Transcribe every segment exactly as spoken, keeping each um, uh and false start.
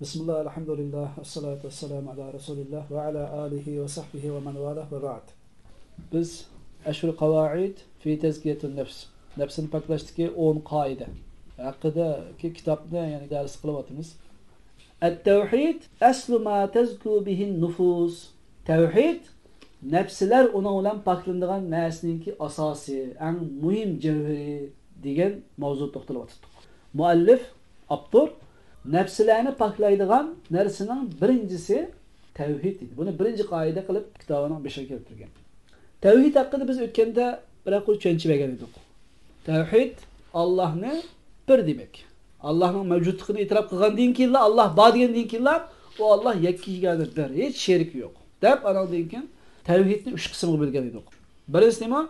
بسم الله، الحمد لله، والصلاة والسلام على رسول الله وعلى آله وصحبه ومن والاه، وبعد. بىز أشر قواعد في تزكية النفس، نەپسىنى پاكلاشتىكى ئون قائىدە ھەققىدىكى كىتابنى، يەنى دەرس قىلىۋاتىمىز. التوحيد أصل ما تزكو به النفوس. تەۋھىد نەپسلەر ئۇنىڭ بىلەن پاكلىنىدىغان نەرسىنىڭكى ئاساسى، ئەڭ مۇھىم جەۋھىرى دېگەن ماۋزۇدا توختىلىۋاتىدۇ. مۇئەللىف، ئاپتور، نەپسلەرنى پاكلايدىغان نەرسىنىڭ بىرىنچىسى تەۋھىد دېدى. بۇنى بىرىنچى قائىدە قىلىپ كىتابىنىڭ بېشىغا كەلتۈرگەن. تەۋھىد ھەققىدە بىز ئۆتكەندە بىرەر قۇر چۈشەنچە بەرگەن ئىدۇق. تەۋھىد ئاللاھنى بىر دېمەك. ئاللاھنىڭ مەۋجۇتلۇقىنى ئېتىراپ قىلغاندىن كېيىنلا، ئاللاھ بار دېگەندىن كېيىنلا، ئۇ ئاللاھ يەككە يېگانە بىر، ھېچ شېرىكى يوق دەپ، ئانىڭدىن كېيىن تەۋھىدنى ئۈچ قىسىمغا بۆلگەن ئىدۇق. بىرىنچىسى نېمە؟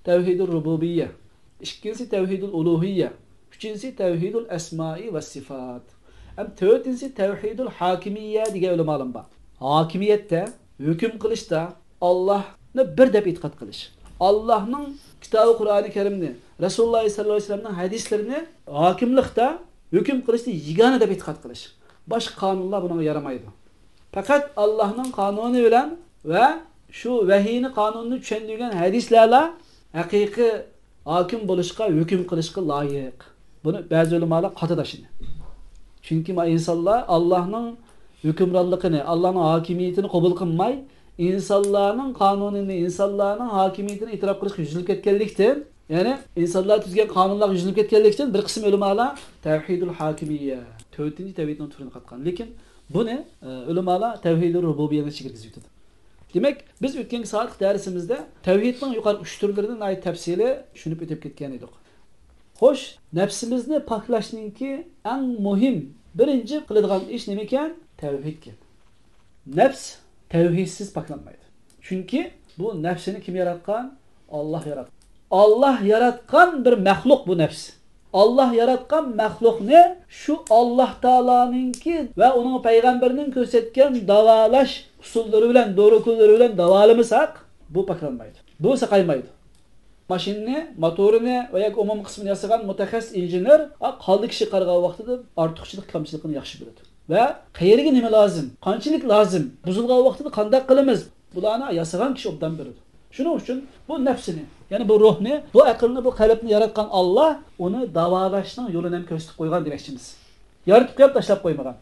تەۋھىدۇر رۇبۇبىييە. ئىككىنچىسى تەۋھىدۇل ئۇلۇھىييە. ئۈچىنچىسى تەۋھىدۇل ئەسمائى ۋەسسىفات. ھەم تۆتىنچىسى تەۋھىدۇل ھاكىمىييە دېگەن ئۆلىمالىرىم بار. ھاكىمىيەتتە، ھۆكۈم قىلىشتا ئاللاھنى بىر دەپ ئېتىقاد قىلىش. ئاللاھنىڭ كىتابى قۇرئانى كەرىمنى، رەسۇلۇللاھ سەللەللاھۇ ئەلەيھى ۋەسەللەمنىڭ ھەدىسلىرىنى ھاكىملىقتا، ھۆكۈم قىلىشتا يېگانە دەپ ئېتىقاد قىلىش. باشقا قانۇنلار بۇنىڭغا يارىمايدۇ. پەقەت ئاللاھنىڭ قانۇنى بىلەن ۋە شۇ ۋەھىينى، قانۇننى چۈشەندۈرگەن ھەدىسلەرلا ھەقىقىي ھاكىم بولۇشقا، ھۆكۈم قىلىشقا لايىق. بۇنى بەزى ئۆلىمالار قاتىداشىنى. چۈنكى ما ئىنسانلار ئاللاھنىڭ ھۆكۈمرانلىقىنى، ئاللاھنىڭ ھاكىمىيىتىنى قوبۇل قىلماي، ئىنسانلارنىڭ قانۇنىنى، ئىنسانلارنىڭ ھاكىمىيىتىنى ئېتىراپ قىلىشقا يۈزلىنىپ كەتكەنلىكتىن، يەنى ئىنسانلار تۈزگەن قانۇنلارغا يۈزلىنىپ كەتكەنلىكتىن، بىر قىسىم ئۆلىمالار تەۋھىدۇل ھاكىمىيە، تۆتىنچى تەۋھىدنىڭ تۈرىنى قاتقان. لېكىن بۇنى، ئە، ئۆلىمالار تەۋھىدۇر رۇبۇبىيەنىڭ ئىچىگە كىرگۈزۈۋېتىدۇ. دېمەك، بىز ئۆتكەنكى سائەتلىك دەرسىمىزدە تەۋھىدنىڭ يۇقىرىقى ئۈچ تۈرلىرىنى ناھايىتى تەپسىلىي چۈشىنىپ ئۆتۈپ كەتكەن ئىدۇق. خوش، نەپسىمىزنى پاكلاشنىڭكى ئەڭ مۇھىم، بىرىنچى قىلىدىغان ئىش نېمىكەن؟ تەۋھىدكەن. نەپس تەۋھىدسىز پاكلانمايدۇ. چۈنكى بۇ نەپسىنى كىم ياراتقان؟ ئاللاھ ياراتقان. ئاللاھ ياراتقان بىر مەخلۇق بۇ نەپس. ئاللاھ ياراتقان مەخلۇقنى شۇ ئاللاھ تائالانىڭكى ۋە ئۇنىڭ پەيغەمبىرىنىڭ كۆرسەتكەن داۋالاش ئۇسۇللىرى بىلەن، دورا ئۇسۇللىرى بىلەن داۋالىمىساق، بۇ پاكلانمايدۇ. بۇ ساقايمايدۇ. ماشىنىنى، موتورىنى ۋە ياكى ئومۇمىي قىسمىنى ياسىغان مۇتەخەسسىس ئىنژېنېر، ئا، قالدى كىشى قارىغان ۋاقتىدا ئارتۇقچىلىق، كامچىلىقىنى ياخشى بىلىدۇ. ۋە قەيەرگە نېمە لازىم، قانچىلىك لازىم، بۇزۇلغان ۋاقتىدا قانداق قىلىمىز، بۇلارنى ياسىغان كىشى ئوبدان بىلىدۇ. شۇنىڭ ئۈچۈن بۇ نەپسىنى، يەنى بۇ روھنى، بۇ ئەقىلنى، بۇ قەلبنى ياراتقان ئاللاھ ئۇنى داۋالاشنىڭ يولىنى ھەم كۆرسىتىپ قويغان دېمەكچىمىز. يارىتىپ قويۇپ تاشلاپ قويمىغان.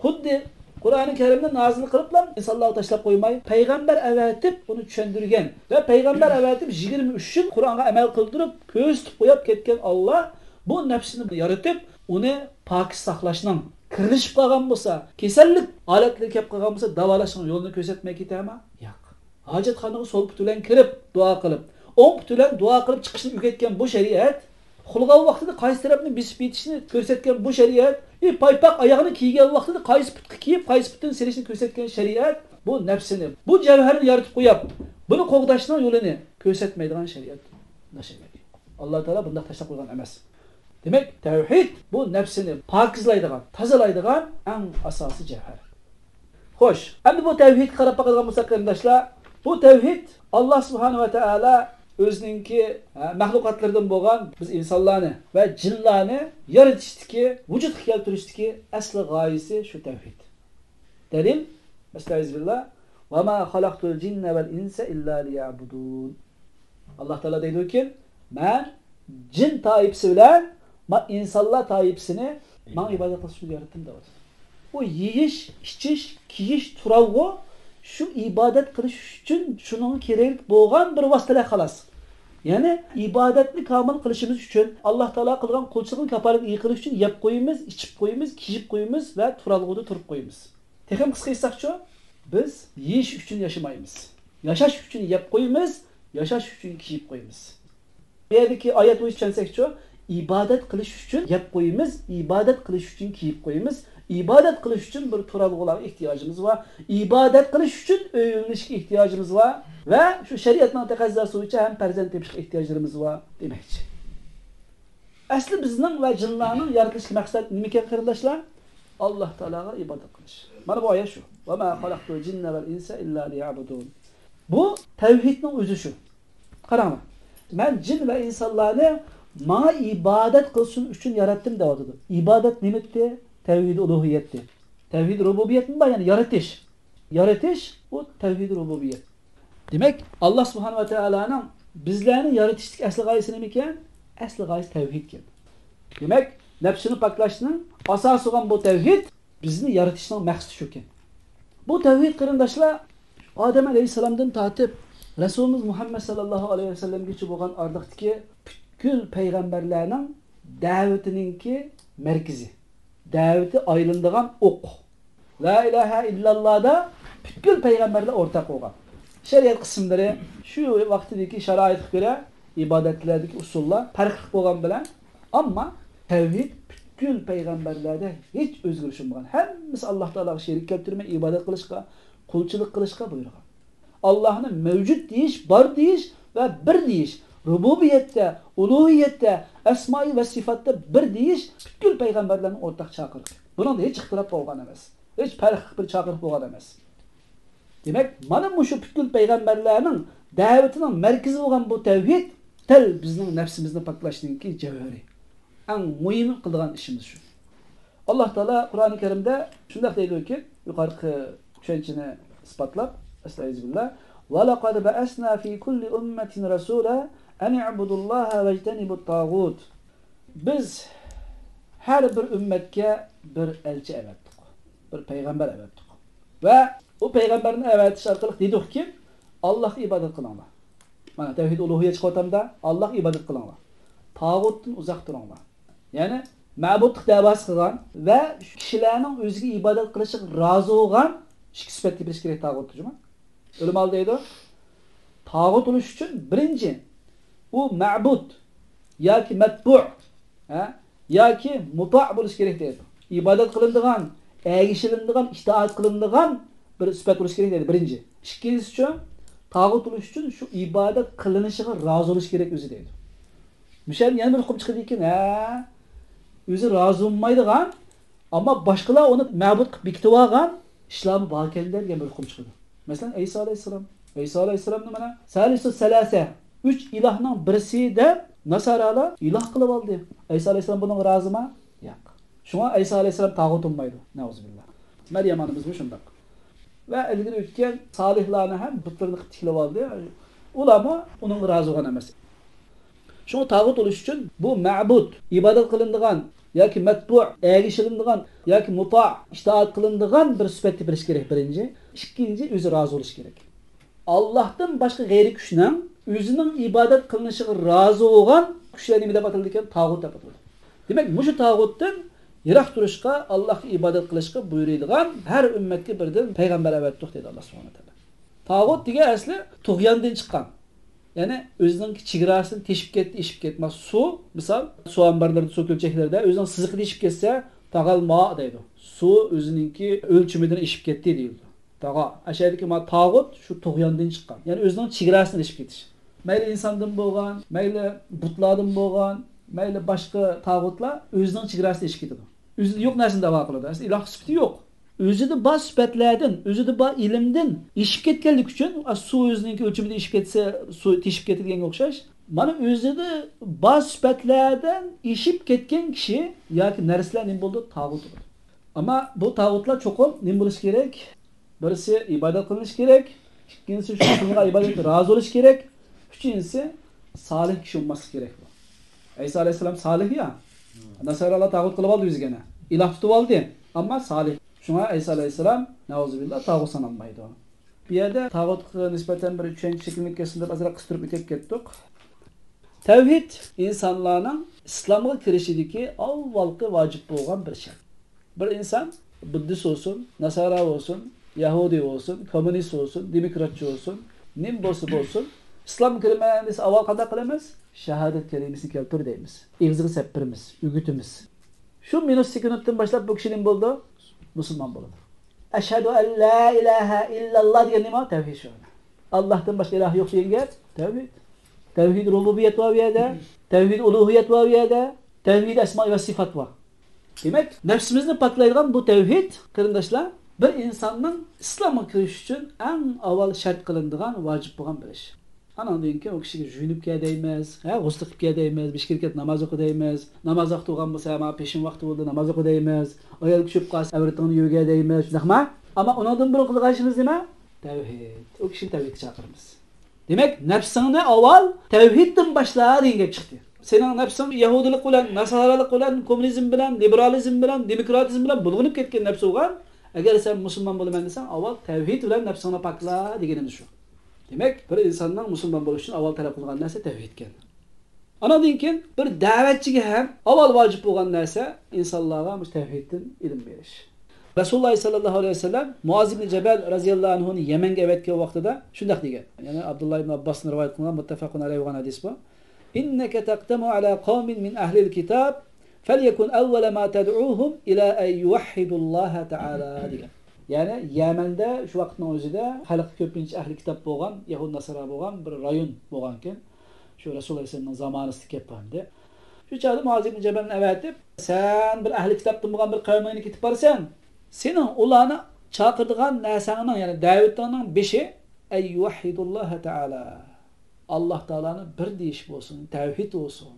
خۇددى قۇرئانى كەرىمنى نازىل قىلىپلا ئىنسانلارغا تاشلاپ قويماي، پەيغەمبەر ئەۋەتىپ ئۇنى چۈشەندۈرگەن ۋە پەيغەمبەر ئەۋەتىپ يىگىرمە ئۈچ يىل قۇرئانغا ئەمەل قىلدۇرۇپ كۆرسىتىپ قويۇپ كەتكەن ئاللاھ بۇ نەپسىنى يارىتىپ، ئۇنى پاكىز ساقلاشنىڭ، كىرلىشىپ قالغان بولسا، كېسەللىك ھالەتلىرى كەپ قالغان بولسا، داۋالاشنىڭ يولىنى كۆرسەتمەي كېتەرما؟ ياق. ھاجەتخانىغا سول پۇتى بىلەن كىرىپ دۇئا قىلىپ، ئوڭ پۇتى بىلەن دۇئا قىلىپ چىقىشنى ئۆگەتكەن بۇ شەرىئەت، ئۇخلىغان ۋاقتىدا قايسى تەرەپنى بېسىپ يېتىشنى كۆرسەتكەن بۇ شەرىئەت، ئى، پايپاق ئاياغنى كىيگەن ۋاقتىدا قايسى پۇتقا كىيىپ، قايسى پۇتتىن سېلىشنى كۆرسەتكەن شەرىئەت، بۇ نەپسىنى، بۇ جەۋھەرنى يارىتىپ قويۇپ، بۇنى قوغداشنىڭ يولىنى كۆرسەتمەيدىغان شەرىئەت. ئاللاھ تائالا بۇنداق تاشلاپ قويغان ئەمەس. دېمەك، تەۋھىد بۇ نەپسىنى پاكىزلايدىغان، تازىلايدىغان ئەڭ ئاساسىي جەۋھەر. خوش، ئەمدى بۇ تەۋھىدكە قاراپ باقىدىغان بولساق، قېرىنداشلار، بۇ تەۋھىد ئاللاھ سۇبھانەھۇ ۋە تائالا ئۆزىنىڭكى، ھە، مەخلۇقاتلىرىدىن بولغان بىز ئىنسانلارنى ۋە جىنلارنى يارىتىشتىكى، ۋۇجۇدقا كەلتۈرۈشتىكى ئەسلى غايىسى شۇ تەۋھىد. دەلىل، ئەستەئىزۇبىللا، ۋەما خەلەقتۇل جىننە ۋەل ئىنسە ئىللا لىيەبۇدۇن. ئاللاھ تائالا دەيدۇكى، مەن جىن تائىپىسى بىلەن ما ئىنسانلار تائىپىسىنى ماڭا ئىبادەت قىلىش ئۈچۈن ياراتتىم دەۋاتىدۇ. ئۇ يېيىش، ئىچىش، كىيىش، تۇرالغۇ شۇ ئىبادەت قىلىش ئۈچۈن شۇنىڭغا كېرەك بولغان بىر ۋاسىتىلەر خالاس. يەنى ئىبادەتنى كامىل قىلىشىمىز ئۈچۈن، ئاللاھ تائالا قىلغان قۇلچىلىقنى كاپالەتكە ئىگە قىلىش ئۈچۈن يەپ قويىمىز، ئىچىپ قويىمىز، كىيىپ قويىمىز ۋە تۇرالغۇدا تۇرۇپ قويىمىز. تېخىمۇ قىسقا ئېيتساقچۇ، بىز يېيىش ئۈچۈن ياشىمايمىز. ياشاش ئۈچۈن يەپ قويىمىز، ياشاش ئۈچۈن كىيىپ قويىمىز. بۇ يەردىكى ئايەت بويىچە چۈشەنسەكچۇ، ئىبادەت قىلىش ئۈچۈن يەپ قويىمىز، ئىبادەت قىلىش ئۈچۈن كىيىپ قويىمىز، ئىبادەت قىلىش ئۈچۈن بىر تۇرالغۇلارغا ئېھتىياجىمىز بار، ئىبادەت قىلىش ئۈچۈن ئۆيلىنىشكە ئېھتىياجىمىز بار ۋە شۇ شەرىئەتنىڭ تەقەززاسى بويىچە ھەم پەرزەنت تېپىشقا ئېھتىياجلىرىمىز بار دېمەكچى. ئەسلى بىزنىڭ ۋە جىنلارنىڭ يارىتىلىشتىكى مەقسەت نېمىكەن، قېرىنداشلار؟ ئاللاھ تائالاغا ئىبادەت قىلىش. مانا بۇ ئايەت شۇ. ۋەما خەلەقتۇل جىننە ۋەل ئىنسە ئىللا لىيەبۇدۇن. بۇ تەۋھىدنىڭ ئۆزى شۇ. قاراڭلار. مەن جىن ۋە ئىنسانلارنى ماڭا ئىبادەت قىلسۇن ئۈچۈن ياراتتىم دەۋاتىدۇ. ئىبادەت نېمىتتى؟ تەۋھىد ئۇلۇھىيەتتى. تەۋھىد رۇبۇبىيەتمۇ بار، يەنى يارىتىش. يارىتىش، بۇ تەۋھىد رۇبۇبىيەت. دېمەك، ئاللا سۇبھانە ۋە تائالانىڭ بىزلەرنى يارىتىشتىكى ئەسلى غايىسى نېمىكەن؟ ئەسلى غايىسى تەۋھىدكەن. دېمەك، نەپسىنى پاكلاشنىڭ ئاساسى بولغان بۇ تەۋھىد بىزنى يارىتىشنىڭ مەقسىتى شۇكەن. بۇ تەۋھىد، قېرىنداشلار، ئادەم ئەلەيھىسسالامدىن تارتىپ رەسۇلىمىز مۇھەممەد ساللاللاھۇ ئەلەيھى ۋەسەللەمگىچە بولغان ئارىلىقتىكى پۈتكۈل پەيغەمبەرلەرنىڭ دەۋىتىنىڭكى مەركىزى، دەۋىتى ئايلىنىدىغان ئوق. لا ئىلاھە ئىللاللادا پۈتكۈل پەيغەمبەرلەر ئورتاق بولغان. شەرىئەت قىسىملىرى، شۇ ۋاقتىدىكى شارائىتقا كۆرە ئىبادەتلەردىكى ئۇسۇللار پەرقلىق بولغان بىلەن، ئەمما تەۋھىد پۈتكۈل پەيغەمبەرلەردە ھېچ ئۆزگىرىش بولمىغان. ھەممىسى ئاللا تائالاغا شېرىك كەلتۈرمەي ئىبادەت قىلىشقا، قۇلچىلىق قىلىشقا بۇيرۇغان. ئاللانى مەۋجۇت دېيىش، بار دېيىش ۋە بىر دېيىش، رۇبۇبىيەتتە، ئۇلۇھىيەتتە، ئەسمائى ۋە سىفاتتا بىر دېيىش پۈتكۈل پەيغەمبەرلەرنىڭ ئورتاق چاقىرىقى. بۇنىڭدا ھېچ ئىختىلاپ بولغان ئەمەس. ھېچ پەرقلىق بىر چاقىرىق بولغان ئەمەس. دېمەك، مانا مۇشۇ پۈتكۈل پەيغەمبەرلەرنىڭ دەۋىتىنىڭ مەركىزى بولغان بۇ تەۋھىد دەل بىزنىڭ نەپسىمىزنى پاكلاشنىڭكى جەۋھىرى. ئەڭ مۇھىم قىلىدىغان ئىشىمىز شۇ. ئاللا تائالا قۇرئانى كەرىمدە شۇنداق دەيدۇكى، يۇقىرىقى چۈشەنچىنى ئىسپاتلاپ، ئەستەئىزۇبىللا، ولقد بعثنا في كل أمة رسولا أن اعبدوا الله واجتنبوا الطاغوت. بىز ھەر بىر ئۈممەتكە بىر ئەلچى ئەۋەتتۇق، بىر پەيغەمبەر ئەۋەتتۇق. ۋە ئۇ پەيغەمبەرنى ئەۋەتىش ئارقىلىق دېدۇقكى، ئاللاھقا ئىبادەت قىلىڭلار. مانا، تەۋھىد ئۇلۇھىيەت چىقىۋاتامدا، ئاللاھقا ئىبادەت قىلىڭلار. تاغۇتتىن ئۇزاق تۇرۇڭلار. يەنى، مەبۇدلۇق دەۋاسى قىلغان ۋە كىشىلەرنىڭ ئۆزىگە ئىبادەت قىلىشىغا رازى بولغان ئىككى سۈپەتنى بىلىش كېرەك تاغۇتتا، جۇمۇ. ئۆلىمالار دەيدۇ، تاغۇت بولۇش ئۈچۈن بىرىنچى، ئۇ مەبۇد ياكى مەتبۇ، ھە، ياكى مۇتاع بولۇش كېرەك دەيدۇ. ئىبادەت قىلىنىدىغان، ئەگىشىلىنىدىغان، ئىتائەت قىلىنىدىغان بىر سۈپەت بولۇش كېرەك دەيدۇ، بىرىنچى. ئىككىنچىسىچۇ، تاغۇت بولۇش ئۈچۈن شۇ ئىبادەت قىلىنىشىغا رازى بولۇش كېرەك ئۆزى دەيدۇ. مۇشۇ يەردىن يەنە بىر ئۇقۇم چىقىدىكەن، ھە، ئۆزى رازى بولمايدىغان، ئەمما باشقىلار ئۇنى مەبۇد قىلىپ بېكىتىۋالغان ئىشلارمۇ باركەن دېگەن بىر ئۇقۇم چىقىدۇ. مەسىلەن، ئەيسا ئەلەيھىسسالام. ئەيسا ئەلەيھىسسالامنى مانا سالىسۇ سەلاسە، ئۈچ ئىلاھنىڭ بىرسى دەپ ناسارالار ئىلاھ قىلىۋالدى. ئەيسا ئەلەيھىسسالام بۇنىڭغا رازىمۇ؟ ياق. شۇڭا ئەيسا ئەلەيھىسسالام تاغۇت بولمايدۇ. نەئۇزۇبىللا. مەريەم ئانىمىزمۇ شۇنداق. ۋە ئىلگىرى ئۆتكەن سالىھلارنى ھەم بۇتلىرىنى قىلىپ تىكلىۋالدى. ئۇلارمۇ ئۇنىڭغا رازى بولغان ئەمەس. شۇڭا تاغۇت بولۇش ئۈچۈن بۇ مەبۇد، ئىبادەت قىلىنىدىغان ياكى مەتبۇ، ئەگىشىلىنىدىغان ياكى مۇتاع، ئىتائەت قىلىنىدىغان بىر سۈپەتتە بىلىش كېرەك، بىرىنچى. ئىككىنچى، ئۆزى رازى بولۇش كېرەك. ئاللاھتىن باشقا غەيرىي كۈچنىڭ ئۆزىنىڭ ئىبادەت قىلىنىشىغا رازى بولغان كۈچلەر نېمە دەپ ئاتىلىدىكەن؟ تاغۇت دەپ ئاتىلىدۇ. دېمەك، مۇشۇ تاغۇتتىن يىراق تۇرۇشقا، ئاللاھقا ئىبادەت قىلىشقا بۇيرۇيدىغان ھەر ئۈممەتكە بىردىن پەيغەمبەر ئەۋەتتۇق، دەيدۇ ئاللا سۇبھانەھۇ ۋە تائالا. تاغۇت دېگەن ئەسلى تۇغياندىن چىققان. يەنى ئۆزىنىڭكى چېگراسىدىن تېشىپ كەتتى، ئېشىپ كەتتى. مانا سۇ، مىسال، سۇ ئامبارلىرىدا، سۇ كۆلچەكلىرىدە ئۆزىنىڭ سىزىقىدا ئېشىپ كەتسە، تاغالما دەيدۇ. سۇ ئۆزىنىڭكى ئۆلچىمىدىن ئېشىپ كەتتى دېيىلىدۇ. تاغا، ئەشەدىكى ما تاغۇت شۇ تۇغياندىن چىققان. يەنى ئۆزىنىڭ چېگراسىدىن ئېشىپ كېتىش. مەيلى ئىنساندىن بولغان، مەيلى بۇتلاردىن بولغان، مەيلى باشقا تاغۇتلار ئۆزىنىڭ چېگراسىدىن ئېشىپ كېتىدۇ. ئۆزىدە يوق نەرسىنى دەۋا قىلىدۇ. ئەسلى ئىلاھ سۈپىتى يوق. ئۆزىدە بار سۈپەتلەردىن، ئۆزىدە بار ئىلىمدىن ئېشىپ كەتكەنلىكى ئۈچۈن، ئا، سۇ ئۆزىنىڭكى ئۆلچىمىدە ئېشىپ كەتسە، سۇ تېشىپ كېتىدىگەنگە ئوخشاش. مانا ئۆزىدە بار سۈپەتلەردىن ئېشىپ كەتكەن كىشى ياكى نەرسىلەر نېمە بولىدۇ؟ تاغۇت بولىدۇ. ئەمما بۇ تاغۇتلار چوقۇم نېمە بولۇشى كېرەك؟ بىرسى ئىبادەت قىلىنىشى كېرەك، ئىككىنچىسى شۇ قىلغان ئىبادەتكە رازى بولۇشى كېرەك، ئۈچىنچىسى سالىھ كىشى بولماسلىقى كېرەك بۇ. ئەيسا ئەلەيھىسسالام سالىھ يا. ناسارالار تاغۇت قىلىۋالدى ئۆزىگە. ئىلاھ تۇتۇۋالدى، ئەمما سالىھ. شۇڭا ئەيسا ئەلەيھىسسالام نەئۇزۇبىللا تاغۇت سانالمايدۇ. بۇ يەردە تاغۇتقا نىسبەتەن بىر چۈشەنچە شەكىللىنىپ كەتسۇن دەپ ئازراق قىستۇرۇپ ئۆتۈپ كەتتۇق. تەۋھىد ئىنسانلارنىڭ ئىسلامغا كىرىشىدىكى ئاۋۋالقى ۋاجىپ بولغان بىر شەرت. بىر ئىنسان بۇددىست بولسۇن، ناسارا بولسۇن، يەھۇدىي بولسۇن، كوممۇنىست بولسۇن، دېموكراتچى بولسۇن، نېمە بولسا بولسۇن، ئىسلامغا كىرىمەن دېسە، ئاۋۋال قانداق قىلىمىز؟ شاھادەت كەلىمىسىنى كەلتۈر دەيمىز. ئېغىزىغا سەپتۈرىمىز، ئۆگىتىمىز. شۇ مىنۇت سېكۇنتتىن باشلاپ بۇ كىشى نېمە بولىدۇ؟ مۇسۇلمان بولىدۇ. ئەشھەدۇ ئەن لا ئىلاھە ئىللاللا دېگەن نېمە؟ تەۋھىد شۇ. ئاللاھتىن باشقا ئىلاھ يوق دېگەن گەپ تەۋھىد. تەۋھىد رۇبۇبىيەت بار بۇ يەردە، تەۋھىد ئۇلۇھىيەت بار بۇ يەردە، تەۋھىد ئەسما ۋە سىفات بار. دېمەك، نەپسىمىزنى پاكلايدىغان بۇ تەۋھىد، قېرىنداشلار، بىر ئىنساننىڭ ئىسلامغا كىرىش ئۈچۈن ئەڭ ئاۋۋال شەرت قىلىنىدىغان، ۋاجىپ بولغان بىر ئىش. ئاناندىن كېيىن ئۇ كىشىگە جۇيۇنۇپ كەل دەيمىز، ھە، غۇسل قىلىپ كەل دەيمىز، بېشى كىرىپ كەت ناماز ئوقۇ دەيمىز. ناماز ۋاقتى بولغان بولسا، ما پېشىن ۋاقتى بولدى، ناماز ئوقۇ دەيمىز. ئايال چۈشۈپ قالسا، ئەۋرىتىڭنى يۇيۇپ كەل دەيمىز. شۇنداقما؟ ئەمما ئۇنىڭدىن بۇرۇن قىلىدىغان ئىشىمىز نېمە؟ تەۋھىد. ئۇ كىشىنى تەۋھىدكە چاقىرىمىز. دېمەك، نەپسىڭنى ئاۋۋال تەۋھىدتىن باشلا دېگەن گەپ چىقتى. سېنىڭ نەپسىڭ يەھۇدىيلىق بىلەن، ناسارالىق بىلەن، كوممۇنىزم بىلەن، لىبېرالىزم بىلەن، دېموكراتىزم بىلەن بۇلغىنىپ كەتكەن نەپسى بولغان. ئەگەر سەن مۇسۇلمان بولىمەن دېسەڭ، ئاۋۋال تەۋھىد بىلەن نەپسىڭنى پاكلا دېگىنىمىز شۇ. دېمەك، بىر ئىنساننىڭ مۇسۇلمان بولۇشى ئۈچۈن ئاۋۋال تەلەپ قىلغان نەرسە تەۋھىدكەن. ئاناندىن كېيىن بىر دەۋەتچىگە ھەم ئاۋۋال ۋاجىپ بولغان نەرسە ئىنسانلارغا مۇشۇ تەۋھىدتىن ئىلىم بېرىش. رەسۇلۇللاھ سەللەللاھۇ ئەلەيھى ۋەسەللەم مۇئاز ئىبنى جەبەل رەزىياللاھۇ ئەنھۇنى يەمەنگە ئەۋەتكەن ۋاقتىدا شۇنداق دېگەن. يەنى ئابدۇللاھ ئىبنى ئابباستىن رىۋايەت قىلىنغان مۇتتەفەقۇن ئەلەيھى بولغان ھەدىس بۇ. إنك تقدم على قوم من أهل الكتاب فليكن أول ما تدعوهم إلى أن يوحدوا الله تعالى دېگەن. يەنى يەمەندە شۇ ۋاقىتنىڭ ئۆزىدە خەلقى كۆپىنچە ئەھلى كىتاب بولغان، يەھۇد ناسارا بولغان بىر رايون بولغانكەن. شۇ رەسۇل ئەلەيھىسسالامنىڭ زامانىسىدا كەپ بارمىدى. شۇ چاغدا مۇئاز ئىبنى جەبەلنى ئەۋەتىپ، سەن بىر ئەھلى كىتابتىن بولغان بىر قەۋمىڭگە كېتىپ بارىسەن، سېنىڭ ئۇلارنى چاقىرىدىغان نەرسەڭنىڭ، يەنى دەۋىتىڭنىڭ بېشى، أن يوحدوا الله تعالى. ئاللاھ تائالانى بىر دېيىش بولسۇن، تەۋھىد بولسۇن.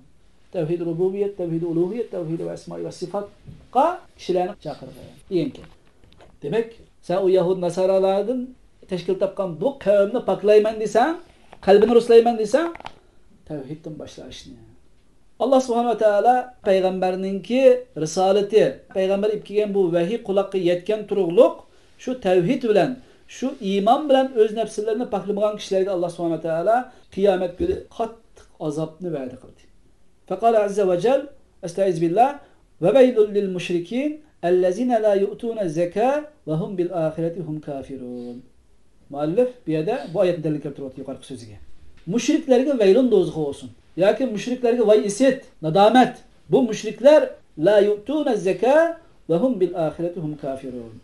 تەۋھىد رۇبۇبىيەت، تەۋھىد ئۇلۇھىيەت، تەۋھىد ئەسمائى ۋە سىفاتقا كىشىلەرنى چاقىرغان دېگەنكەن. دېمەك، سەن ئۇ يەھۇد ناسارالاردىن تەشكىل تاپقان بۇ قەۋمنى پاكلايمەن دېسەڭ، قەلبىنى رۇسلايمەن دېسەڭ، تەۋھىدتىن باشلا ئىشنى. ئاللاھ سۇبھانەھۇ ۋە تائالا پەيغەمبەرنىڭكى رىسالىتى، پەيغەمبەر ئېلىپ كەلگەن بۇ ۋەھىي قۇلاققا يەتكەن تۇرۇقلۇق شۇ تەۋھىد بىلەن، شۇ ئىمان بىلەن ئۆز نەپسلىرىنى پاكلىمىغان كىشىلەرگە ئاللاھ سۇبھانەھۇ ۋە تائالا قىيامەت كۈنى قاتتىق ئازابنى ۋەدە قىلدى. فقال عز وجل، أستعيذ بالله، وويل للمشركين الذين لا يؤتون الزكاة وهم بالآخرة هم كافرون. مۇئەللىپ بۇ يەردە بۇ ئايەتنى دەلىل كەلتۈرۈۋاتىدۇ يۇقىرىقى سۆزىگە. مۇشرىكلەرگە ۋەيلۇن دوزىخى بولسۇن ياكى مۇشرىكلەرگە ۋاي ئىسىت، نادامەت. بۇ مۇشرىكلەر لا يؤتون الزكاة وهم بالآخرة هم كافرون.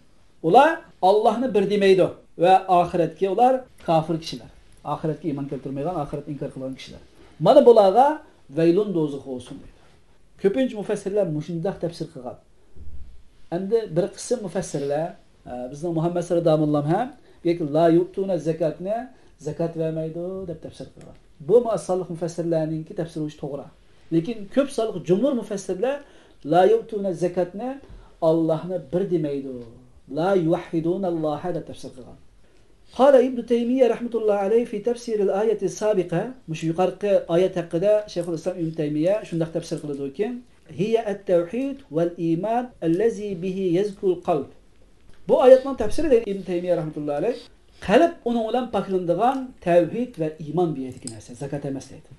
ئۇلار ئاللاھنى بىر دېمەيدۇ ۋە ئاخىرەتكە ئۇلار كافىر كىشىلەر. ئاخىرەتكە ئىمان كەلتۈرمەيدىغان، ئاخىرەتنى ئىنكار قىلغان كىشىلەر. مانا بۇلارغا ۋەيلۇن دوزىخى بولسۇن دەيدۇ. كۆپىنچە مۇفەسسىرلەر مۇشۇنداق تەپسىر قىلغان. ئەمدى بىر قىسىم مۇفەسسىرلەر، ئە، بىزنىڭ مۇھەممەد سەرۋەر داموللام ھەم بۇ يەردىكى لا يؤتون الزكاة نى زاكات بەرمەيدۇ دەپ تەپسىر قىلغان. بۇمۇ ئاز سانلىق مۇفەسسىرلەرنىڭكى تەپسىرى بويىچە توغرا. لېكىن كۆپ سانلىق جۇمھۇر مۇفەسسىرلەر لا يؤتون الزكاة نى ئاللاھنى بىر دېمەيدۇ، لا يوحدون الله دەپ تەپسىر قىلغان. قال ابن تيمية رحمة الله عليه في تفسير الآية السابقة، مۇشۇ يۇقىرىقى ئايەت ھەققىدە شەيخۇل ئىسلام ئىبن تەيمىيە شۇنداق تەپسىر قىلىدۇكى، هي التوحيد والإيمان الذي به يزكو القلب. بۇ ئايەتنىڭ تەپسىرى دەيدۇ ئىبن تەيمىيە رەھمەتۇللا ئەلەيھ، قەلب ئۇنىڭ بىلەن پاكلىنىدىغان تەۋھىد ۋە ئىمان بۇ يەردىكى نەرسە، زاكات ئەمەس دەيدۇ.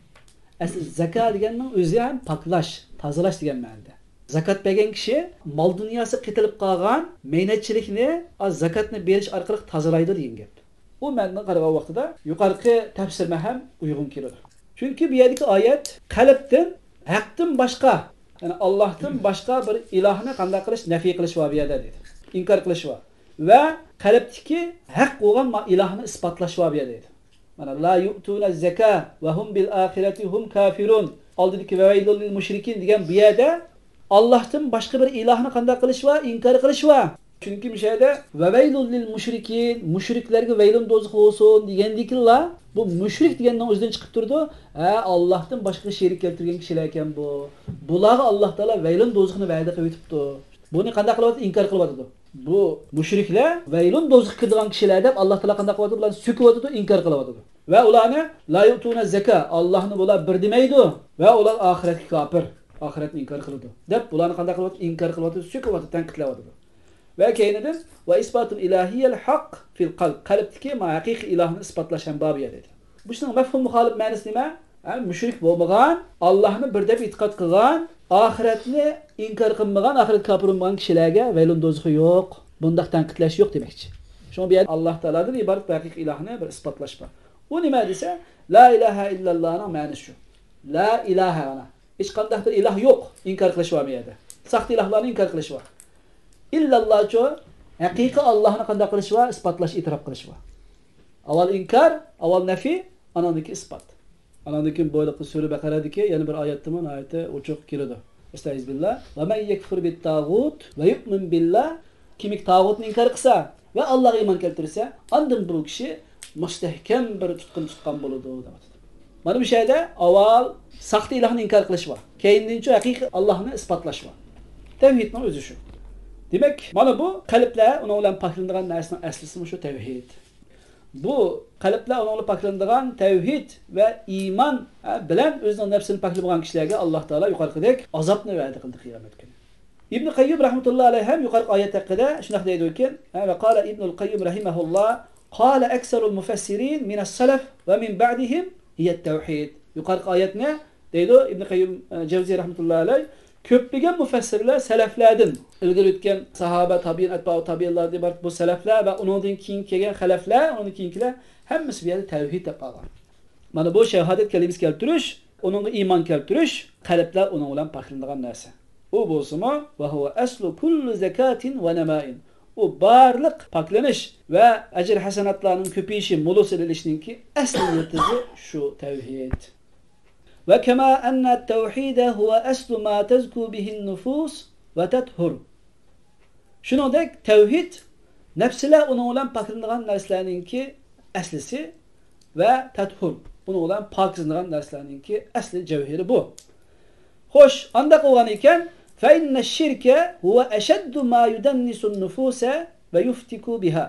ئەسلى زاكا دېگەننىڭ ئۆزى ھەم پاكلاش، تازىلاش دېگەن مەنىدە. زاكات بەرگەن كىشى مال دۇنياسى قېتىلىپ قالغان مەينەتچىلىكنى ئا، زاكاتنى بېرىش ئارقىلىق تازىلايدۇ دېگەن گەپ. بۇ مەنىدىن قارىغان ۋاقتىدا يۇقىرىقى تەپسىرمۇ ھەم ئۇيغۇن كېلىدۇ. چۈنكى بۇ يەردىكى ئايەت قەلبتىن ھەقتىن باشقا، يەنى ئاللاھتىن باشقا بىر ئىلاھنى قانداق قىلىش، نەفى قىلىش بار بۇ يەردە دەيدۇ. ئىنكار قىلىش بار. ۋە قەلبتىكى ھەق بولغان ما ئىلاھنى ئىسپاتلاش بار بۇ يەردە دەيدۇ. مانا، لا يؤتون الزكاة وهم بالآخرة هم كافرون. ئالدىدىكى وويل للمشركين دېگەن بۇ يەردە ئاللاھتىن باشقا بىر ئىلاھنى قانداق قىلىش بار؟ ئىنكار قىلىش بار. چۈنكى مۇشۇ يەردە وويل للمشركين، مۇشرىكلەرگە ۋەيلۇن دوزىخى بولسۇن دېگەندىكىنلا، بۇ مۇشرىك دېگەننىڭ ئۆزىدىن چىقىپ تۇرىدۇ. ھە، ئاللاھتىن باشقىغا شېرىك كەلتۈرگەن كىشىلەركەن بۇ. بۇلارغا ئاللاھ تائالا ۋەيلۇن دوزىخىنى ۋەدە قىلىۋېتىپتۇ. بۇنى قانداق قىلىۋاتىدۇ؟ ئىنكار قىلىۋاتىدۇ. بۇ مۇشرىكلەر ۋەيلۇن دوزىخقا كىرىدىغان كىشىلەر دەپ ئاللاھ تائالا قانداق قىلىۋاتىدۇ؟ بۇلارنى سۆكۈۋاتىدۇ، ئىنكار قىلىۋاتىدۇ. ۋە ئۇلارنى لا يؤتون الزكاة، ئاللاھنى بۇلار بىر دېمەيدۇ. ۋە ئۇلار ئاخىرەتكە كاپىر، ئاخىرەتنى ئىنكار قىلىدۇ دەپ، بۇلارنى قانداق قىلىۋاتىدۇ؟ ئىنكار قىلىۋاتىدۇ، سۆكۈۋاتىدۇ، تەنقىدلەۋاتىدۇ. ۋە كەينىدىن، وإثبات الإلهية الحق في القلب، قەلبتىكى ما ھەقىقىي ئىلاھنى ئىسپاتلاش ھەم بار بۇ يەردە. بۇ ئىشنىڭ مەفھۇم مۇخالىپ مەنىسى نېمە؟ ھە، مۇشرىك بولمىغان، ئاللاھنى بىر دەپ ئېتىقاد قىلغان، ئاخىرەتنى ئىنكار قىلمىغان، ئاخىرەتكە كاپىر بولمىغان كىشىلەرگە ۋەيلۇن دوزىخى يوق، بۇنداق تەنقىدلەش يوق دېمەكچى. شۇڭا بۇ يەردە ئاللاھ تائالادىن ئىبارەت بىر ھەقىقىي ئىلاھنى بىر ئىسپاتلاش بار. ئۇ نېمە دېسە، لا ئىلاھە ئىللاللانىڭ مەنىسى شۇ. لا ئىلاھە، مانا، ھېچقانداق بىر ئىلاھ يوق، ئىنكار قىلىش بار بۇ يەردە. ساختا ئىلاھلارنى ئىنكار قىلىش بار. ئىللاللاچۇ، ھەقىقىي ئاللاھنى قانداق قىلىش بار؟ ئىسپاتلاش، ئېتىراپ قىلىش بار. ئاۋۋال ئىنكار، ئاۋۋال نەفى، ئاناندىن كېيىن ئىسپات. ئاناندىن كېيىن بۇ ھېلىقى سۈرە بەقەرەدىكى يەنە بىر ئايەتتىمۇ ناھايىتى ئوچۇق كېلىدۇ. ئەستەئىزبىللا. ومن يكفر بالطاغوت ويؤمن بالله، كىمكى تاغۇتنى ئىنكار قىلسا ۋە ئاللاغا ئىمان كەلتۈرسە، ئاندىن بۇ كىشى مۇستەھكەم بىر تۇتقۇن تۇتقان بولىدۇ، دەۋاتىدۇ. مانا بۇ شەيئدە ئاۋۋال ساختا ئىلاھنى ئىنكار قىلىش بار. كەينىدىنچۇ ھەقىقىي ئاللاھنى ئىسپاتلاش بار. تەۋھىدنىڭ ئۆزى شۇ. دېمەك، مانا بۇ قەلبلەر ئۇنىڭ بىلەن پاكلىنىدىغان نەرسىنىڭ ئەسلىسىمۇ شۇ تەۋھىد. بۇ قەلبلەر ئۇنىڭ بىلەن پاكلىنىدىغان تەۋھىد ۋە ئىمان، ھە، بىلەن ئۆزىنىڭ نەپسىنى پاكلىمىغان كىشىلەرگە ئاللاھ تائالا يۇقىرىقىدەك ئازابنى ۋەدە قىلدى قىيامەت كۈنى. ئىبن قەييىم رەھمەتۇللاھى ئەلەيھى ھەم يۇقىرىقى ئايەت ھەققىدە شۇنداق دەيدۇكى، ھە، ۋە قالە ئىبنۇل قەييىم رەھىمەھۇللاھ، قالە ئەكسەرۇل مۇفەسسىرىن مىنەس سەلەف ۋە مىن بەئدىھىم ھىيەت تەۋھىد. يۇقىرىقى ئايەتنى، دەيدۇ ئىبن قەييىم، ئە، جەۋزىي رەھمەتۇللاھى ئەلەيھ، كۆپلىگەن مۇفەسسىرلەر سەلەفلەردىن، ئىلگىرى ئۆتكەن ساھابە، تابىئىن، ئەتبائۇ تابىئىنلاردىن ئىبارەت بۇ سەلەفلەر ۋە ئۇنىڭدىن كېيىن كەلگەن خەلەفلەر، ئۇنىڭدىن كېيىنكىلەر ھەممىسى بۇ يەردە تەۋھىد دەپ ئالغان. مانا بۇ شاھادەت كەلىمىسى كەلتۈرۈش، ئۇنىڭغا ئىمان كەلتۈرۈش، قەلبلەر ئۇنىڭ بىلەن پاكلىنىدىغان نەرسە. ئۇ بولسىمۇ، ۋە ھۇۋە ئەسلۇ كۇللى زەكاتىن ۋە نەمائىن. ئۇ بارلىق پاكلىنىش ۋە ئەجىر ھەسەناتلارنىڭ كۆپىيىشى، مولىسىنى ئېلىشنىڭكى ئەسلى يىلتىزى شۇ تەۋھىد. ۋە كەما ئەننە تەۋھىدە ھۇۋە ئەسلۇ ما تەزكۇ بىھىن نۇفۇس ۋە تەتھۇر. شۇنىڭدەك تەۋھىد، نەپسىلەر ئۇنىڭ بىلەن پاكلىنىدىغان نەرسىلەرنىڭكى ئەسلىسى ۋە تەتھۇر، ئۇنىڭ بىلەن پاكىزلىنىدىغان نەرسىلەرنىڭكى ئەسلى جەۋھىرى بۇ. خوش، ئانداق بولغان ئىكەن، فەئىننە شىركە ھۇۋە ئەشەددۇ ما يۇدەننىسۇن نۇفۇسە ۋە يۇفتىكۇ بىھا.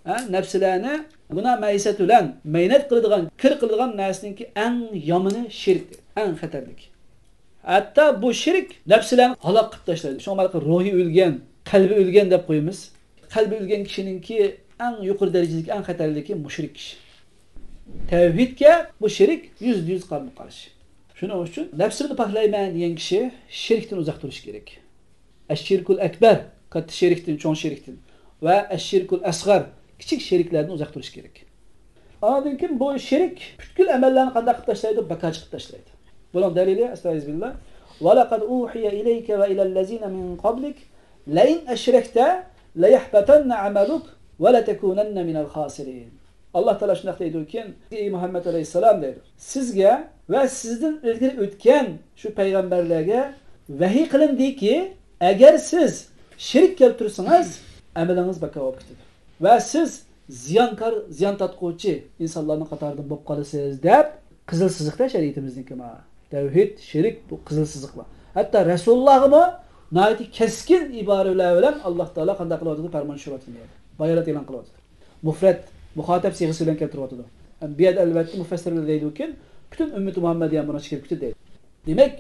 ھە، نەپسىلەرنى گۇناھ مەيسەت بىلەن مەينەت قىلىدىغان، كىر قىلىدىغان نەرسىنىڭكى ئەڭ يامىنى شىرك، ئەڭ خەتەرلىك. ھەتتا بۇ شىرك نەپسىلەرنى ھالاك قىلىپ تاشلايدۇ. شۇڭا مانا روھى ئۆلگەن، قەلبى ئۆلگەن دەپ قويىمىز. قەلبى ئۆلگەن كىشىنىڭكى ئەڭ يۇقىرى دەرىجىدىكى، ئەڭ خەتەرلىكى مۇشرىك كىشى. تەۋھىدكە بۇ شىرك يۈزدە يۈز قارىمۇ قارشى. شۇنىڭ ئۈچۈن نەپسىمنى پاكلايمەن دېگەن كىشى شىركتىن ئۇزاق تۇرۇشى كېرەك. ئەششىركۇل ئەكبەر، كاتتا شېرىكتىن، چوڭ شېرىكتىن، ۋە ئەششىركۇل ئەسغەر، كىچىك شېرىكلەردىن ئۇزاق تۇرۇش كېرەك. ئاندىن كېيىن بۇ شېرىك پۈتكۈل ئەمەللەرنى قانداق قىلىپ تاشلايدۇ؟ بىكارچە قىلىپ تاشلايدۇ. بۇنىڭ دەلىلى، ئەستەئىزبىللا، ۋەلەقەد ئۇھىيە ئىلەيكە ۋە ئىلەللەزىنە مىن قابلىك لەئىن ئەشرەكتە لەيەھبەتەننە ئەمەلۇك ۋە لەتەكۇنەننە مىنەل خاسىرىن. ئاللا تائالا شۇنداق دەيدۇكى، ئەي مۇھەممەد ئەلەيھىسسالام دەيدۇ، سىزگە ۋە سىزدىن ئىلگىرى ئۆتكەن شۇ پەيغەمبەرلەرگە ۋەھىي قىلىندىكى، ئەگەر سىز شېرىك كەلتۈرسىڭىز، ئەمىلىڭىز بىكار بولۇپ كېتىدۇ. ۋە سىز زىيانكار، زىيان تارتقۇچى ئىنسانلارنىڭ قاتارىدىن بولۇپ قالىسىز دەپ، قىزىل سىزىقتا شەرىئىتىمىزنىڭكى ما. تەۋھىد، شېرىك، بۇ قىزىل سىزىقلار. ھەتتا رەسۇلۇللاھقىمۇ ناھايىتى كەسكىن ئىبارىلەر بىلەن ئاللا تائالا قانداق قىلىۋاتىدۇ؟ پەرمان چۈشۈرۈۋاتىدۇ بۇ يەردە. بايانات ئېلان قىلىۋاتىدۇ. مۇفرەت، مۇخاتەب سىيغىسى بىلەن كەلتۈرۈۋاتىدۇ. بۇ يەردە ئەلۋەتتە مۇفەسسىرلەر دەيدۇكى، پۈتۈن ئۈممىتى مۇھەممەدىيە بۇنىڭ ئىچىگە كىرىپ كېتىدۇ دەيدۇ. دېمەك،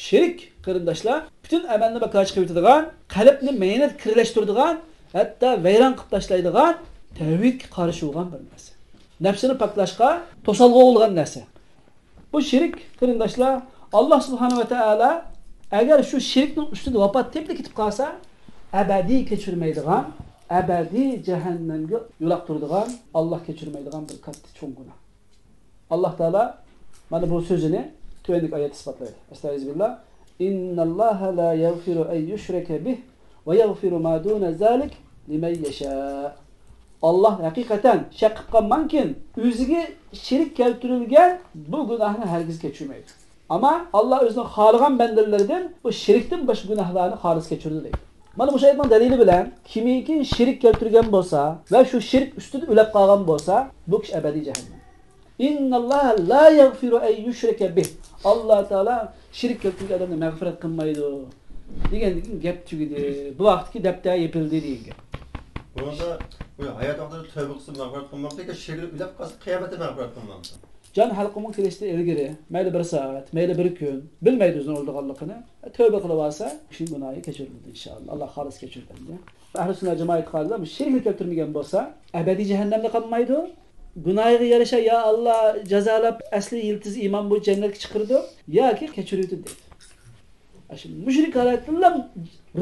شىرك، قېرىنداشلار، پۈتۈن ئەمەلنى بىكار چىقىرىۋېتىدىغان، قەلبنى مەينەت كىرلەشتۈرىدىغان، ھەتتا ۋەيران قىلىپ تاشلايدىغان، تەۋھىدكە قارشى بولغان بىر نەرسە. نەپسىنى پاكلاشقا توسالغۇ بولغان نەرسە. بۇ شىرك، قېرىنداشلار، ئاللا سۇبھانە ۋە تائالا ئەگەر شۇ شىركنىڭ ئۈستىدە ۋاپات تېپىپ كېتىپ قالسا، ئەبەدىي كەچۈرمەيدىغان، ئەبەدىي جەھەننەمگە يولۇقتۇرىدىغان، ئاللا كەچۈرمەيدىغان بىر كاتتا چوڭ گۇناھ. ئاللا تائالا مانا بۇ سۆزىنى تۆۋەندىكى ئايەتتە ئىسپاتلايدۇ. ئەستەئىزبىللا. ئىنناللاھە لا يەغفىرۇ ئەن يۇشرەكە بىھ ۋە يەغفىرۇ ما دۇنە زالىك لىمەن يەشا. ئاللا ھەقىقەتەن شەك قىلىپ قالماڭكىن، ئۆزىگە شېرىك كەلتۈرۈلگەن بۇ گۇناھنى ھەرگىز كەچۈرمەيدۇ. ئەمما ئاللا ئۆزىنىڭ خالىغان بەندىلىرىدىن بۇ شىركتىن باشقا گۇناھلارنى خالىس كەچۈرىدۇ دەيدۇ. مانا مۇشۇ ئايەتنىڭ دەلىلى بىلەن كىمكى شېرىك كەلتۈرگەن بولسا ۋە شۇ شىرك ئۈستىدە ئۆلۈپ قالغان بولسا، بۇ كىشى ئەبەدىي جەھەننەم. ئىنناللاھە لا يەغفىرۇ ئەن يۇشرەكە بىھ. ئاللا تائالا شېرىك كەلتۈرگەن ئادەمنى مەغپىرەت قىلمايدۇ دېگەندىن كېيىن گەپ تۈگىدى. بۇ ۋاقىتتىكى دەپتەر يېپىلدى دېگەن گەپ. بۇنىڭدا بۇ ھايات ۋاقتىدا تەۋبە قىلسا مەغپىرەت قىلمامدۇ، شېرىك ئۆلۈپ قالسا قىيامەتتە مەغپىرەت قىلمامدۇ؟ جان ھەلقۇمغا كېلىشتىن ئىلگىرى، مەيلى بىر سائەت، مەيلى بىر كۈن، بىلمەيدۇ ئۆزىنىڭ ئۆلىدىغانلىقىنى، تەۋبە قىلىۋالسا، كىشىنىڭ گۇناھى كەچۈرۈلىدۇ ئىنشائاللا. ئاللا خالىس كەچۈرىدۇ ئەمدى. ئەھلى سۈننە جامائەت ئىتىقادىدا شېرىكلىك كەلتۈرمىگەن بولسا، ئەبەدىي جەھەننەمدە قالمايدۇ. گۇناھىغا يارىشا يا ئاللا جازالاپ، ئەسلى يىلتىز ئىمان بويىچە جەننەتكە چىقىرىدۇ ياكى كەچۈرۈۋېتىدۇ دەيدۇ. ئاشۇ مۇشرىك ھالەتتىلا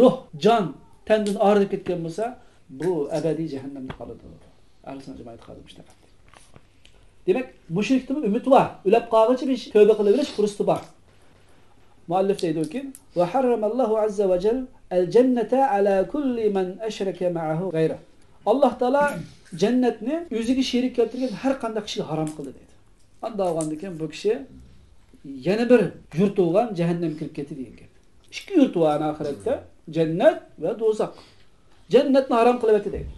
روھ، جان تەندىن ئايرىلىپ كەتكەن بولسا، بۇ ئەبەدىي جەھەننەمدە قالىدۇ. ئەھلى سۈننە جامائەت ئىتىقادى مۇشۇنداق. دېمەك، مۇشرىكتىمۇ ئۈمىدى بار. ئۆلۈپ قالغۇچە بىر تەۋبە قىلىۋېلىش پۇرسىتى بار. مۇئەللىپ دەيدۇكى، ۋە ھەررەمەللاھۇ ئەززە ۋە جەل ئەلجەننەتە ئەلا كۇللى مەن ئەشرەكە مەئەھۇ غەيرە. ئاللا تائالا جەننەتنى ئۆزىگە شېرىك كەلتۈرگەن ھەر قانداق كىشىگە ھارام قىلدى دەيدۇ. ئانداق بولغاندىكىن بۇ كىشى يەنە بىر يۇرتى بولغان جەھەننەمگە كىرىپ كەتتى دېگەن گەپ. ئىككى يۇرتى بار ئاخىرەتتە، جەننەت ۋە دوزاخ. جەننەتنى ھارام قىلىۋەتتى دەيدۇ.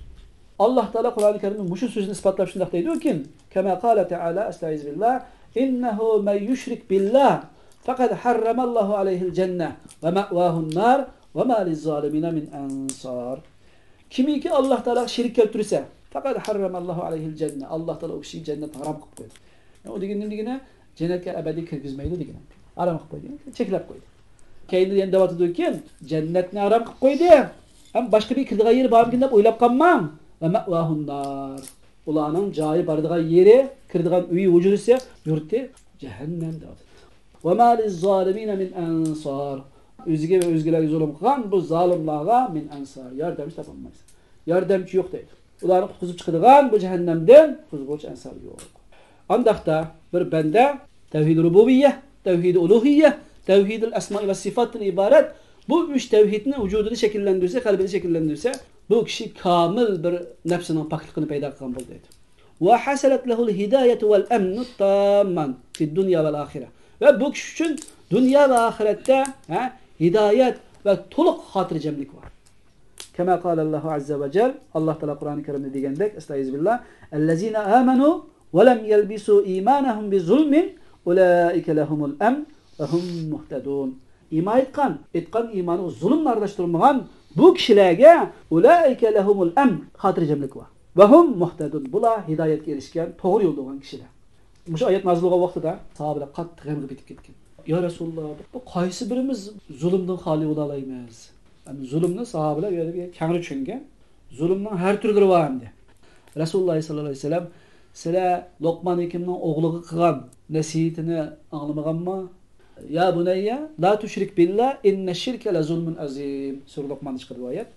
ئاللاھ تائالا قۇرئانى كەرىمدە مۇشۇ سۆزنى ئىسپاتلاپ شۇنداق دەيدۇكى، كما قال تعالى، أستعيذ بالله، إنه من يشرك بالله فقد حرم الله عليه الجنة ومأواه النار وما للظالمين من أنصار. كىمكى ئاللاھ تائالاغا شېرىك كەلتۈرسە، فقد حرم الله عليه الجنة، ئاللاھ تائالا ئۇ كىشىگە جەننەتنى ھارام قىلىپ قويدى. يەنى ئۇ دېگەن نېمە دېگىنى؟ جەننەتكە ئەبەدىي كىرگۈزمەيدۇ دېگەن. ھارام قىلىپ قويدى، چەكلەپ قويدى. كەينىدە يەنە دەۋاتىدۇكى، جەننەتنى ھارام قىلىپ قويدى، ھەم باشقا بىر كىرىدىغان يېرى بارمىكىن دەپ ئويلاپ قالماڭ. ومأواه النار، ئۇلارنىڭ جايى، بارىدىغان يېرى، كىرىدىغان ئۆيى، ھۇجرىسى، يۇرتى جەھەننەم دەۋاتىدۇ. وما للظالمين من أنصار، ئۆزىگە ۋە ئۆزگىلەرگە زۇلۇم قىلغان بۇ زالىملارغا من أنصار، ياردەمچى تاپالمايسىز. ياردەمچى يوق دەيدۇ. ئۇلارنى قۇتقۇزۇپ چىقىدىغان بۇ جەھەننەمدىن قۇتقۇزغۇچى، ئەنسار يوق. ئانداقتا بىر بەندە تەۋھىد رۇبۇبىييە، تەۋھىد ئۇلۇھىييە، تەۋھىدىل ئەسمائى ۋە سىفاتتىن ئىبارەت بۇ ئۈچ تەۋھىدنى ۋۇجۇدىدا شەكىللەندۈرسە، قەلبىدە شەكىللەندۈرسە، بۇ كىشى كامىل بىر نەپسىنىڭ پاكلىقىنى پەيدا قىلغان بولدى دەيدۇ. وحصلت له الهداية والأمن التامان في الدنيا والآخرة. ۋە بۇ كىشى ئۈچۈن دۇنيا ۋە ئاخىرەتتە، ھە، ھىدايەت ۋە تولۇق خاتىرجەملىك بار. كما قال الله عز وجل، ئاللاھ تائالا قۇرئانى كەرىمدە دېگەندەك، أستعيذ بالله، الذين آمنوا ولم يلبسوا إيمانهم بظلم أولئك لهم الأمن وهم مهتدون. ئىمان ئېيتقان، ئېيتقان ئىمانىغا زۇلۇمنى ئارىلاشتۇرمىغان بۇ كىشىلەرگە، أولئك لهم الأمن، خاتىرجەملىك بار. وهم مهتدون، بۇلار ھىدايەتكە ئېرىشكەن، توغرا يولدا بولغان كىشىلەر. مۇشۇ ئايەت نازىل بولغان ۋاقتىدا ساھابىلەر قاتتىق غەمگە پېتىپ كەتكەن. يا رەسۇلاللا، بۇ قايسى بىرىمىز زۇلۇمدىن خالىي بولالايمىز؟ يەنى زۇلۇمنى ساھابىلەر بۇ يەردە بىر كەڭرى چۈشەنگەن. زۇلۇمنىڭ ھەر تۈرلىرى بار ئەمدى. رەسۇلۇللا سەللەللاھۇ ئەلەيھى ۋەسەللەم، سىلەر لوقمان ھېكىمنىڭ ئوغلىغا قىلغان نەسىھىتىنى ئاڭلىمىغانمۇ؟ يا بۇنەييە، لا تۇشرىك بىللا، ئىننەششىركە لەزۇلمۇن ئەزىم. سۈرە لوقماندا چىقىدۇ بۇ ئايەت.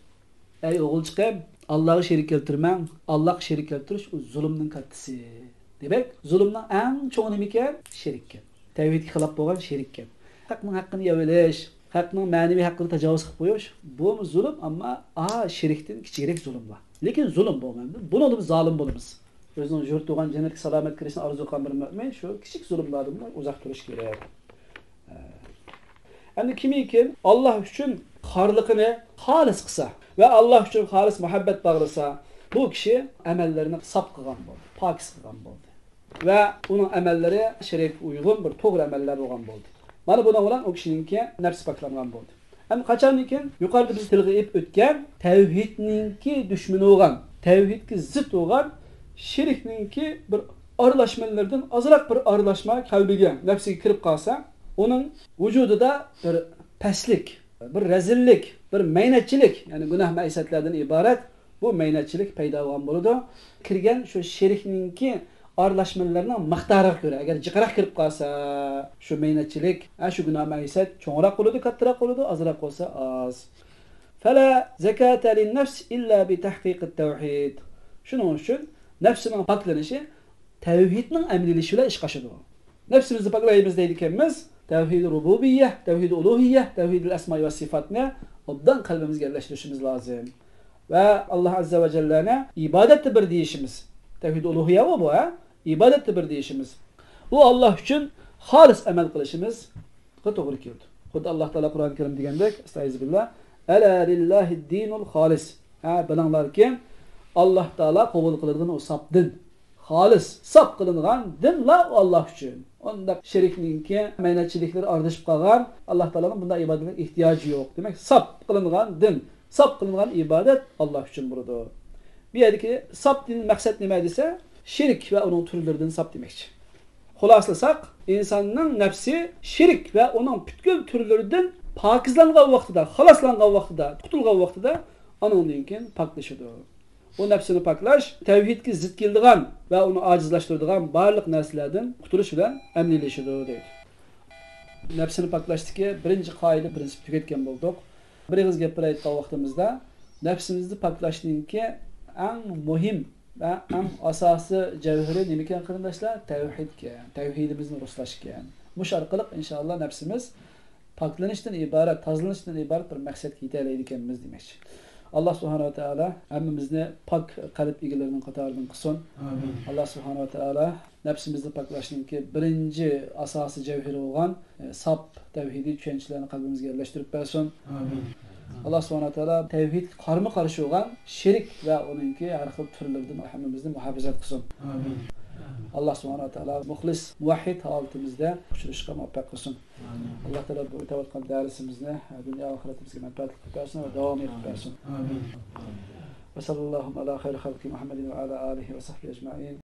ئەي ئوغۇلچىقىم، ئاللاغا شېرىك كەلتۈرمەڭ. ئاللاغا شېرىك كەلتۈرۈش ئۇ زۇلۇمنىڭ كاتتىسى. دېمەك، زۇلۇمنىڭ ئەڭ چوڭى نېمىكەن؟ شېرىككەن. تەۋھىدكە خىلاپ بولغان شېرىككەن. خەقنىڭ ھەققىنى يەۋېلىش، خەقنىڭ مەنىۋى ھەققىنى تاجاۋۇز قىلىپ قويۇش، بۇمۇ زۇلۇم، ئەمما ئا شېرىكتىن كىچىكرەك زۇلۇملار. لېكىن زۇلۇم بولمايدۇ. بۇنىڭدىمۇ زالىم بولىمىز. ئۆزىنىڭ يۇرت تۇغقان جەننەتكە سالامەت كىرىشىنى ئارزۇ قىلغان بىر مۆمىن شۇ كىچىك زۇلۇملاردىنمۇ ئۇزاق تۇرۇش كېرەك. ئەمدى كىمكى ئاللاھ ئۈچۈن خارلىقىنى خالىس قىلسا ۋە ئاللاھ ئۈچۈن خالىس مۇھەببەت باغلىسا، بۇ كىشى ئەمەللىرىنى ساپ قىلغان بولدى، پاكىز قىلغان بولدى. ۋە ئۇنىڭ ئەمەللىرى شەرىئەتكە ئۇيغۇن بىر توغرا ئەمەللەر بولغان بولدى. مانا بۇنىڭ بىلەن ئۇ كىشىنىڭكى نەپسى پاكلانغان بولدى. ئەمدى قاچاندىكىن يۇقىرىدا بىز تىلغا ئېلىپ ئۆتكەن تەۋھىدنىڭكى دۈشمىنى بولغان، تەۋھىدكە زىت بولغان شېرىكنىڭكى بىر ئارىلاشمىلىرىدىن ئازراق بىر ئارىلاشما قەلبىگە، نەپسىگە كىرىپ قالسا، ئۇنىڭ ۋۇجۇدىدا بىر پەسلىك، بىر رەزىللىك، بىر مەينەتچىلىك، يەنى گۇناھ مەئسىيەتلەردىن ئىبارەت بۇ مەينەتچىلىك پەيدا بولغان بولىدۇ. كىرگەن شۇ شېرىكنىڭكى ئارىلاشمىلىرىنىڭ مىقدارىغا كۆرە، ئەگەر جىقراق كىرىپ قالسا، شۇ مەينەتچىلىك، ھە، شۇ گۇناھ مەئسىيەت چوڭراق بولىدۇ، كاتتىراق بولىدۇ، ئازراق بولسا ئاز. فلا زكاة للنفس إلا بتحقيق التوحيد. شۇنىڭ ئۈچۈن نەپسىنىڭ پاكلىنىشى تەۋھىدنىڭ ئەمەلىيلىشىشى بىلەن ئىشقا ئاشىدۇ. نەپسىمىزنى پاكلايمىز دەيدىكەنمىز، تەۋھىد رۇبۇبىييە، تەۋھىد ئۇلۇھىييە، تەۋھىدىل ئەسمائى ۋە سىفاتنى ئوبدان قەلبىمىزگە يەرلەشتۈرۈشىمىز لازىم. ۋە ئاللاھ ئەززە ۋە جەللەنى ئىبادەتتە بىر دېيىشىمىز. تەۋھىد ئۇلۇھىييە بۇ، ھە؟ ئىبادەتتە بىر دېيىشىمىز. ئۇ ئاللاھ ئۈچۈن خالىس ئەمەل قىلىشىمىزغا توغرا كېلىدۇ. خۇددى ئاللاھ تائالا قۇرئان كەرىم دېگەندەك، ئەستەئىزۇ بىللا، ئەلا لىللاھىد دىنۇل خالىس. ھە، بىلىڭلاركى، ئاللاھ تائالا قوبۇل قىلىدىغان ئۇ ساپ دىن. خالىس، ساپ قىلىنغان دىنلا ئاللاھ ئۈچۈن. ئۇنداق شېرىكنىڭكى مەينەتچىلىكلىرى ئارىلىشىپ قالغان، ئاللاھ تائالانىڭ بۇنداق ئىبادەتكە ئېھتىياجى يوق. دېمەك، ساپ قىلىنغان دىن، ساپ قىلىنغان ئىبادەت ئاللاھ ئۈچۈن بولىدۇ. بۇ يەردىكى ساپ دىن مەقسەت نېمە دېسە، شېرىك ۋە ئۇنىڭ تۈرلىرىدىن ساپ دېمەكچى. خۇلاسىلىساق، ئىنساننىڭ نەپسى شېرىك ۋە ئۇنىڭ پۈتكۈل تۈرلىرىدىن پاكىزلانغان ۋاقتىدا، خالاسلانغان ۋاقتىدا، قۇتۇلغان ۋاقتىدا ئانىڭدىن كېيىن پاكلىشىدۇ. بۇ نەپسىنى پاكلاش تەۋھىدكە زىت كېلىدىغان ۋە ئۇنى ئاجىزلاشتۇرىدىغان بارلىق نەرسىلەردىن قۇتۇلۇش بىلەن ئەمەلىيلىشىدۇ، دەيدۇ. نەپسىنى پاكلاشتىكى بىرىنچى قائىدە، پىرىنسىپ تۈگەتكەن بولدۇق. بىر ئېغىز گەپ بىلەن ئېيتقان ۋاقتىمىزدا، نەپسىمىزنى پاكلاشنىڭكى ئەڭ مۇھىم ۋە ئەڭ ئاساسىي جەۋھىرى نېمىكەن، قېرىنداشلار؟ تەۋھىدكەن. تەۋھىدىمىزنى رۇسلاشكەن. مۇشۇ ئارقىلىق، ئىنشائاللا، نەپسىمىز پاكلىنىشتىن ئىبارەت، تازىلىنىشتىن ئىبارەت بىر مەقسەتكە يېتەلەيدىكەنمىز دېمەكچى. ئاللاھ سۇبھانەھۇ ۋە تائالا ھەممىمىزنى پاك قەلب ئىگىلىرىنىڭ قاتارىدىن قىلسۇن. ئامىن. ئاللاھ سۇبھانەھۇ ۋە تائالا نەپسىمىزنى پاكلاشنىڭكى بىرىنچى ئاساسىي جەۋھىرى بولغان، ئە، ساپ تەۋھىدىي چۈشەنچىلەرنى قەلبىمىزگە يەرلەشتۈرۈپ بەرسۇن. ئامىن. ئاللا سۇبھانەھۇ ۋە تائالا تەۋھىدكە قارمۇ قارشى بولغان شىرك ۋە ئۇنىڭكى ھەر خىل تۈرلىرىدىن ھەممىمىزنى مۇھاپىزەت قىلسۇن. ئاللا سۇبھانەھۇ ۋە تائالا مۇخلىس، مۇۋەھھىد ھالىتىمىزدە ئۇچرىشىشقا مۇۋەپپەق قىلسۇن. ئاللا تائالا بۇ ئۆتۈۋاتقان دەرسىمىزنى دۇنيا ئاخىرىتىمىزگە مەنپەئەتلىك قىلىپ بەرسۇن ۋە داۋامىي قىلىپ بەرسۇن. وصلى اللهم على خير خلقه محمد وعلى آله وصحبه أجمعين.